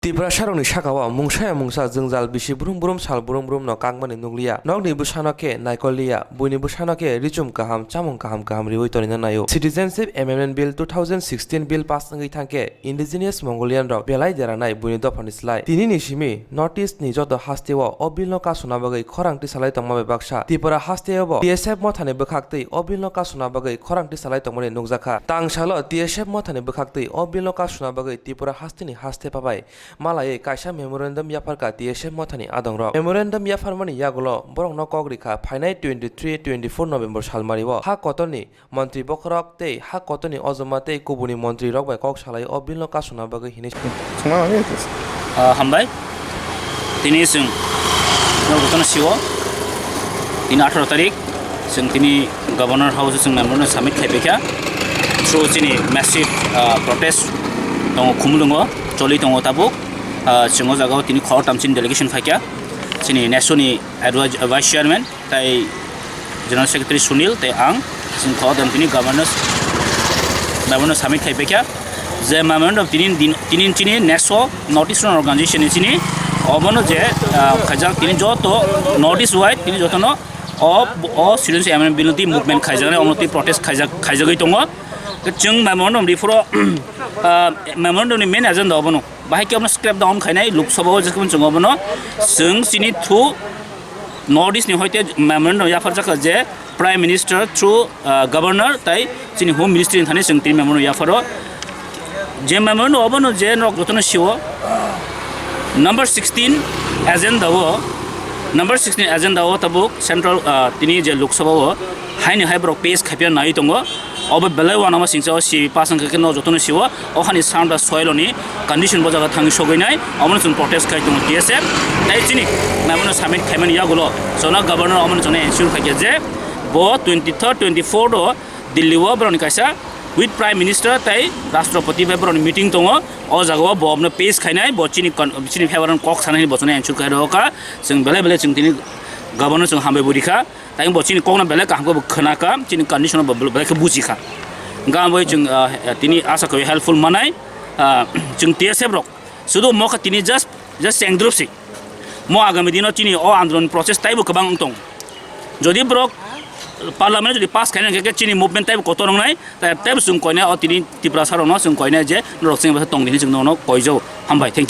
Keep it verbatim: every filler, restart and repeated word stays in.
Tiprasarokni sakao mungsaya mungsa jwngjal bisi brum brum sal brum brum no kakmani nukliya. Nokni bwsano khe naikol liya, buini bwsano khe richum kaham, chamung kaham kaham riwi tonina naio. Citizenship Amendment Bill two thousand sixteen Bill pass wngwi thangkhe indigenous Mongolian rok belai deranai buini dophani slai. Tinini simi North East ni joto hasteo o bill no kasuna bagwi khorang tisalai tongma bai baksa. Tripura hasteo bo T S F mothani bwkhaktwi o bill no kasuna bagwi khorang tisalai tongmani nukjakha. Tangsalo T S F mothani bwkhaktwi o bill no kasuna bagwi Tripura hasteni haste pabai malaiwi kaisa memorandum yapharkha T S F mothani adongrok. Memorandum yapharmani yagulo borokno kok rikha phainai twenty three twenty four November salmario ha kotorni montri bokhorok tei ha kotorni ojoma tei kubuni montrirok bai kok salai o bill no kasuna bagwi hinwi. Ah, hambai. Tini chwng norok jotono sio. Tini atharo tarik. Chwng tini Governor House o chwng memorandum submit khai paikha. Through chini massive, ah, protest tongo Khumulwngo, choli tongo tabuk. Ah, chwng o jaga o tini khoroktham chini delegation phaikha. Chini next ni advi-, Vice Chairman tei General Secretary Sunil tei ang chwng khoroktham tini Governor, memorandum submit khai paikha. Je memorandum tini din, tini chini next o North Eastern Organization ni chini obono je, ah, khaijak tini joto North East wide tini jotono o, o students M N Bill ni movement khaijaknai, omo twi protest khaijak, khaijagwi tongo. Chwng memorandum rifuro, ah, memorandum ni main agenda obono. Bahai khe obono scrap down khainai Lok Sabha o, jephuru chwng obono chwng chini through North East ni hoite memorandum yapharjakha je Prime Minister through, ah, Governor tai chini Home Ministry ni thani chwng tini memorandum yapharo. Je memorandum obono je norok jotono sio number sixteen agenda o, number sixteen agenda o tabuk central, ah, tini je Lok Sabha o haini hai borok pass khaipya nai tongo. Obo belai uanama singsa o si pass wngkha khe no jotono sio o hani sound da soil ni condition bo jaga thangwi sogwi nai, omono chwng protest khai tongo T S F. Tai chini memorandum submit khaimani yagulo chwngno Governor omono chwngno ensure khaikha je bo twenty third, twenty fourth o Delhi o borokni kaisa with Prime Minister tai Rashtrapati bai borokni meeting tongo. O jaga o bo omono pass khainai, bo chini con-, chini favour o kok sanai hwnwi bo chwngno ensure khai rwkha. Chwng belai belai chwng tini Governor chwng hambai bo rikha. Tai bo chini kokno belai kaham khe bo khwnakha, chini condition bo belai khe bujikha. Hwnkhe abo chwng, ah, tini asa khe helpful manai, ah, chwng T S F rok sudu mokha tini just, just chengdrup si. Mo agami dino chini o andolon process taibo kwbang wng tong. Jodi borok parliament jodi pass khaina hwnkhe chini movement taibo kotor wngnai, tai, taibo chwng koinai o tini Tiprasa rokno chwng koinai je norok chini bwsa tong di hinwi chwng nono koijao. Hambai, thank you.